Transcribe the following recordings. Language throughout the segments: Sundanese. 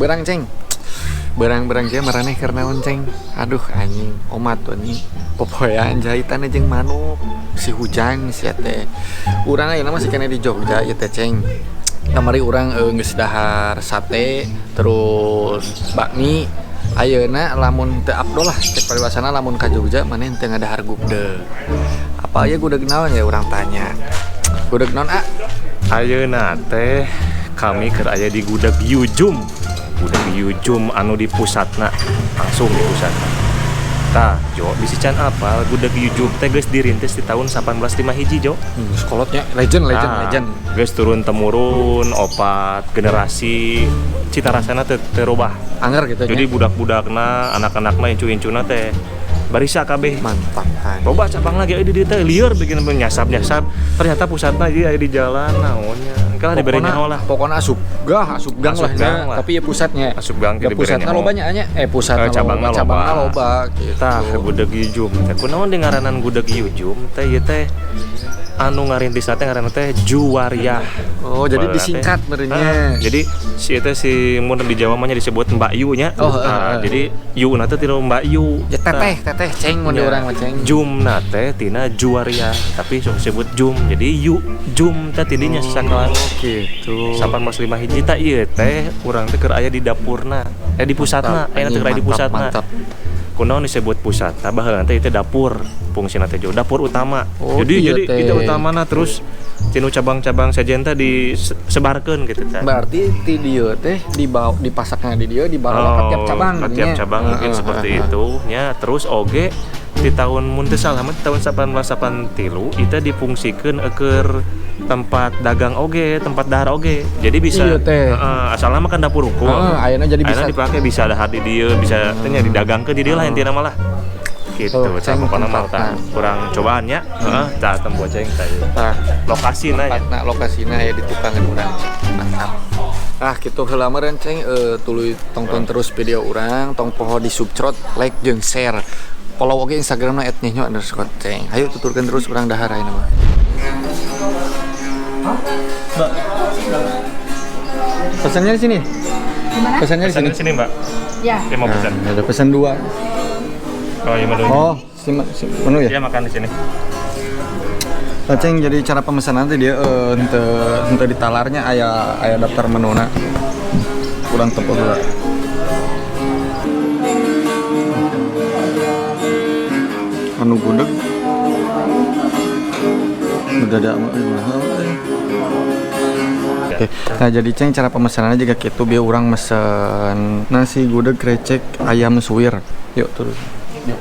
Berang ceng, berang-berang dia maraneh keur naon ceng. Aduh anjing, omat tuh anjing. Popoean jahitan jeung manuk, si hujan si teh. Urang ayeuna masih keneh di Jogja ieu teh ceng. Kamari urang geus dahar sate, terus bakmi. Ayeuna lamun teu abdol lah cek paribasana lamun ka Jogja maneh teu ngadahar gudeg. Apa aya gudeg naon ya urang tanya. Gudeg naon a? Ayeuna teh kami keur aya di gudeg Yujum. Gudeg Yujum anu di pusatna, langsung di pusatna. Tah, Jo, bisi can apal gudeg Yujum teh geus dirintis di tahun 1851, Jo. Sekolotnya legend, legend, nah, legend. Geus turun temurun opat generasi, cita rasana teh terubah. Anger gitu. Jadi budak-budakna, anak-anakna, incu-incuna teh barisa kabeh. Mantap kan. Loba cabang lagi di dieu teh lieur bikin nyasab-nyasab. Ternyata pusatna ieu aya di jalan naonnya. Kalah diberi nyaho lah. Pokoknya asup gah, asup gang lah nya. Tapi ya pusatnya. Asup gang ya pusatna loba nya nya. Pusatna cabangna loba gitu. Tah gudeg Yujum teh kunaon di ngaranan gudeg Yujum teh ieu teh anu ngarintis teh ngaranna teh Juwariah. Oh, jadi disingkat merenya. Jadi si itu si mun di Jawa mah disebut Mbak Yu nya. Oh, jadi Yu na teh tina Mbak Yu. Ya, teteh, teteh ceng mun di urang mah ceng. Jumna teh tina Juwariah, tapi sok disebut Jum. Jadi Yu Jum teh tidinya sakalan. Oh, gitu. 1851 tah ieu teh urang teh keur aya di dapurna. Di pusatna, aya teh keur aya di pusatna. Mantap. Kunaon disebut pusat? Tah baheula teh itu dapur fungsina teh dapur utama. Oh, jadi iya jadi teh. Itu utamana terus tinu cabang-cabang sejen teh disebarkeun gitu teh. Berarti ti dieu teh dibawa dipasakna di dieu dibawa ke tiap cabang ke tiap cabang mungkin seperti itu nya. Terus oge di tahun mun teu salah mah tahun 1883 itu difungsikeun keur tempat dagang oge, tempat dahar oge. Jadi bisa iya teh. Asalna mah kan dapur hukum. Ayeuna jadi bisa ayeuna dipake bisa dahar di dieu, bisa teh nya didagangkeun di dieu lah intina mah lah. Gitu, ceng pokona mah tah kurang cobaan nya. Heeh, tah tempo ceng tah. Tah, lokasina nya. Tempatna lokasina aya di tukangan urang. Mantap. Ah, kitu heula meureun ceng, tuluy tongton terus video urang, tong poho di subscribe, like jeung share. Follow oge Instagramna @nyehnyo_ceng. Hayu tuturkeun terus urang dahar ayeuna mah. Mbak. Pesannya di sini. Gimana? Pesannya di sini. Pesannya di sini, Mbak. Ya. Ya mau pesan. Nah, ada pesan 2. Oh, iya menu. Oh, si menu ya? Iya, makan di sini. Nah, Ceng, jadi cara pemesanan teh dia henteu ditalarnya aya daftar menuna. Kurang tepat heula. Anu gudeg. Mendadak mahal. Oke. Nah, jadi Ceng cara pemesanannya juga gitu biar orang mesen nasi gudeg krecek ayam suwir. Yuk turun. Yuk.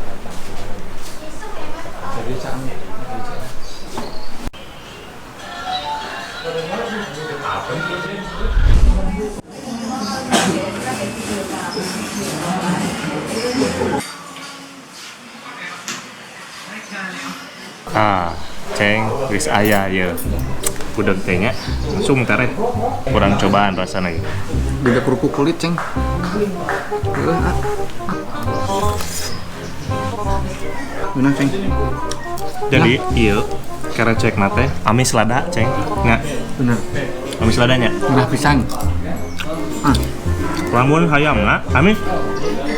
Ah, Ceng, geus aya ieu. Gudeg teh nya langsung tereh. Kurang cobaan rasana ieu. Gudeg kerupuk kulit, Ceng. Benar, Ceng. Jadi ieu kerecek na teh amis lada, Ceng. Nya. Bener. Amis ladanya. Bener pisan. Ah. Lamun hayamna amis.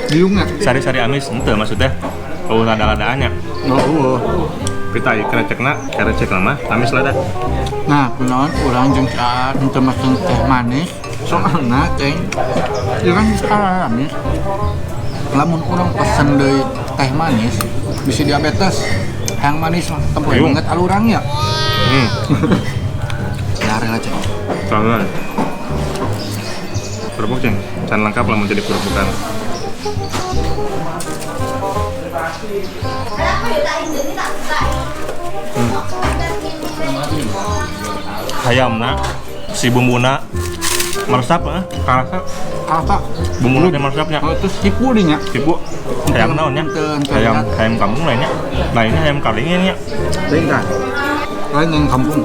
Liungna. Sari-sari amis henteu maksudnya. Oh, lada-ladaannya. Oh, Kita kerecekna, kerecek mah amis lada. Nah, kunaon urang jeung saat henteu mesen teh manis, soalna Ceng, ieu kan sekarang amis. Lamun urang pesen deui teh manis, bisa diabetes. Hayang manis mah tempo banget alurang ya. Ya rela Ceng. Soalna. Kerupuk Ceng, can lengkap lamun jadi kerupukan. Hayamna Si bumbuna meresap eh, karasa Karasa bumbuna teh meresapnya. Oh, terus hipu deh nya. Ibu, hayam naon nya? Hayam hayam kampung lainnya. Lainnya hayam kalingnya nya. Lain kan? Lain yang kampung.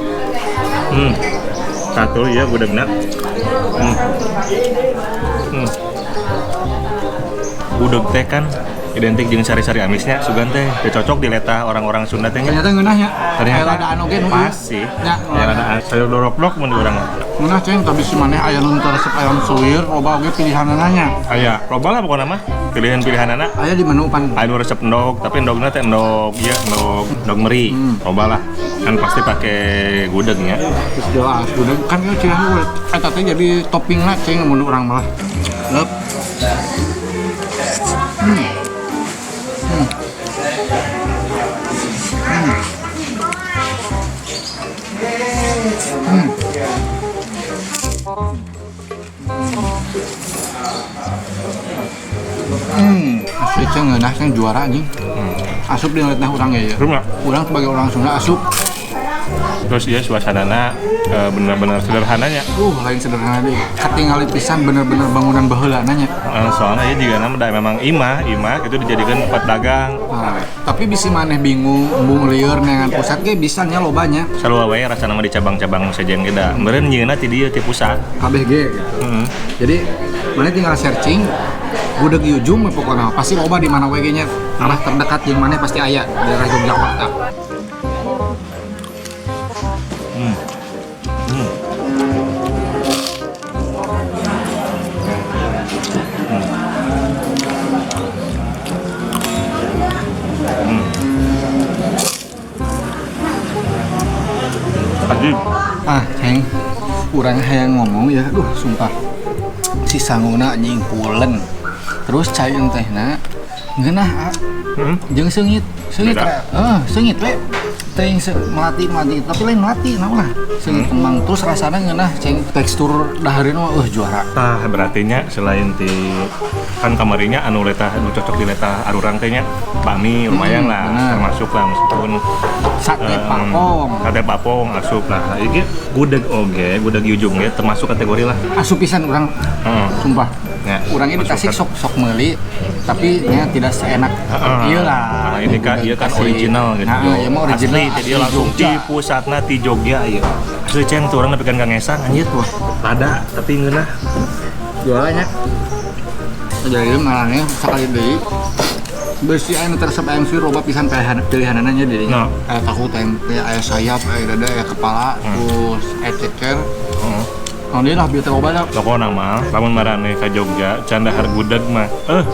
Hmm. Satu ya gudegna. Hmm. Hmm. Gudeg teh kan identik jeung sari-sari amisnya sugan teh teu cocok di letah orang-orang Sunda teh nya. Ternyata ngeunah nya. Ternyata Aya ladaan oge nu ieu. Pas sih. Ya, Ya ladaan sayur dorok-dorok mun di urang mah. Ngeunah ceng tapi si maneh aya nu teu resep ayam suwir, loba oge pilihanana nya. Aya, loba lah pokona mah pilihan-pilihanana. Aya di menu pan. Aya nu resep endog, tapi endogna teh endog ieu endog endog meri. Loba lah. Kan pasti pakai gudeg nya. Terus jelas gudeg kan ieu ciri khas eta teh jadi topping lah ceng mun urang malah. Lep. Asli ceng ngeunah ceng juara anjing. Asup di letah urang ya. Rumah. Urang sebagai orang Sunda asup. Terus ya suasanana benar-benar sederhananya. Lain sederhana deh. Katingali pisan bener-bener bangunan baheula nanya. Soalnya ya juga nama memang imah, imah itu dijadikan tempat dagang. Nah, tapi bisi maneh bingung, embung lieur neangan pusat ge bisa nya lobanya. Selalu wae rasana mah di cabang-cabang sejen ge da. Meureun nyieunna ti dieu ti pusat. KBG gitu. Jadi maneh tinggal searching gudeg Yujum we pokona pasti loba di mana we ge nya. Arah terdekat jeung maneh pasti aya daerah Yogyakarta. Ajib. Ah, ceng. Urang hayang ngomong ya, aduh sumpah. Si sanguna anjing pulen. Terus cai tehna ngeunah ah. Jeung seungit, seungit Beda. Seungit we. Teh melati-melati, tapi lain melati naon lah. Seungit kembang terus rasana ngeunah ceng tekstur dahareun mah juara. Tah berarti nya selain ti kan kamarinya anu letah anu cocok di letah arurang teh nya bakmi lumayan lah bener. Termasuk lah meskipun sate papong. Sate papong asup lah. Iki gudeg oge, gudeg Yujum ge termasuk kategori lah. Asup pisan urang. Sumpah. Ya, Urang ini di Tasik masuk sok meuli, tapi nya tidak seenak. Iyalah. Nah, ini kan iya kan original gitu. Nah, iya mah original. Asli, jadi langsung Jogja. di pusatna ti Jogja ieu. Asli ceng tuh urang nepi ka ngesang anjir wah. Lada tapi ngeunah. Jualannya. Jadi marane sakali deui. Besi aya nu resep ayam suwir loba pisan pilihanana nya di dinya. Nah. Aya tahu tempe, aya sayap, aya dada, aya kepala, terus aya ceker. Oh, dia lah biar loba lah. Pokokna mah lamun marane ka Jogja can dahar gudeg mah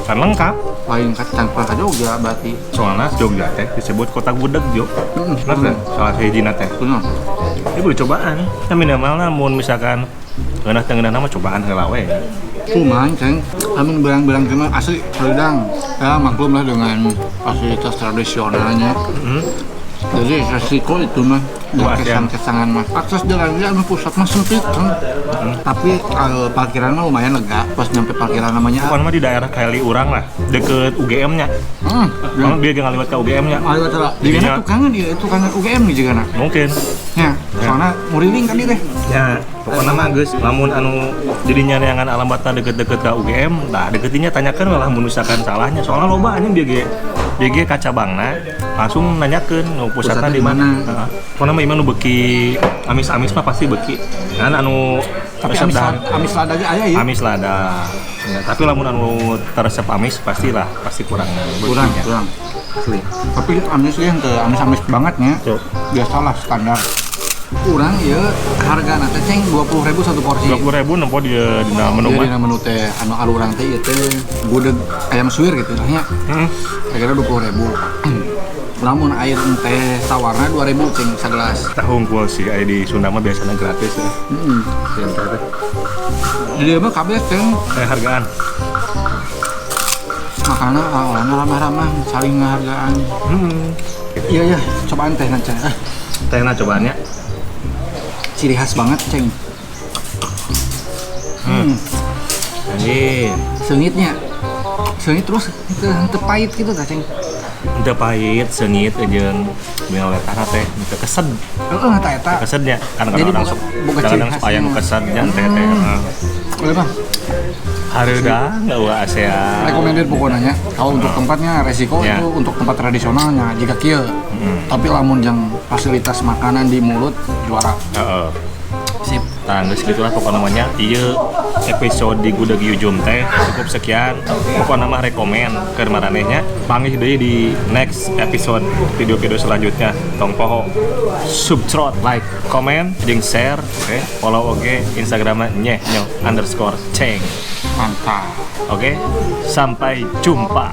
can lengkap. Lain ka can ka Jogja berarti. Soalna Jogja teh disebut kota gudeg jo. Bener teh? Salah sahijina teh. Bener. Ini boleh cobaan. Nah, minimalna mun misalkan ngeunah teu ngeunah mah cobaan heula we. Cuman ceng, amun barang-barang cuma asli sedang. Ya maklum lah dengan fasilitas tradisionalnya. Jadi resiko itu mah dan Wah, kesan-kesangan mah. Akses jalannya anu pusat mah sempit kan. Tapi kalau parkiran mah lumayan lega. Pas nyampe parkiran namanya. Pokoknya mah di daerah Kaili urang lah, deket U G M-nya. Kalau dia nggak lewat ke U G M-nya. Ah, lewat lah. Di Jadinya mana tukangan dia? Tukangan UGM nih juga nak. Mungkin. Ya, soalnya muriling kan dia teh. Ya, pokoknya mah geus lamun anu jadinya neangan alamatna deket-deket ke UGM, nah deketinnya tanyakan lah mun misalkan salahnya. Soalnya loba anjing dia ge. Dia ge ka cabangna langsung nanyakeun nu pusatna Pusatna di di mana. mana? Heeh. Pokoknya mah ieu nu beuki amis-amis mah pasti beuki. Kan anu Tapi resep dahar. amis lada ge aya ieu. Amis lada. Ya, tapi lamun anu teresep amis pastilah pasti kurang Kurang, beukinya. kurang. Asli. Tapi amis ge henteu amis-amis banget nya. Tuh. Biasalah standar. Kurang ya harga teh ceng 20.000 satu porsi. 20.000 nempo di dina menu Iya, mah. dina menu teh anu alurang teh ieu teh gudeg ayam suwir gitu nya. Kira-kira 20.000. Lamun air teh tawarna 2.000 ceng sagelas. Tah hungkul sih aya di Sunda mah biasanya gratis ya. Air teh teh. Jadi mah kabeh ceng. Hargaan. Makanya orang ramah-ramah saling ngehargaan. Iya ya, cobaan teh na ceng. Teh na cobaannya. Ciri khas banget ceng. Anjir. Seungitnya. Seungit terus teu pahit gitu tah ceng. Henteu pahit, seungit jeung bunga teh henteu kesed. Heeh, eta eta. Kesednya kan Jadi kadang-kadang buka sok buka ciri kadang-kadang sok aya nu khasnya. Kesed nya teh teh. Udah, Bang. Hareudang enggak ulah ASEAN. Recommended pokoknya. Kalau untuk tempatnya resiko itu untuk tempat tradisionalnya jika kieu. Tapi lamun yang fasilitas makanan di mulut juara. Sip. Nah, geus gitulah pokoknya namanya. Ieu episode di Gudeg Yujum teh cukup sekian. Pokoknya mah rekomen ke maranehnya. Panggih deui di next episode video-video selanjutnya. Tong poho subscribe, like, comment, jeung share, oke. Follow oke Instagramnya nyehnyo_ceng. Mantap. Oke, sampai jumpa.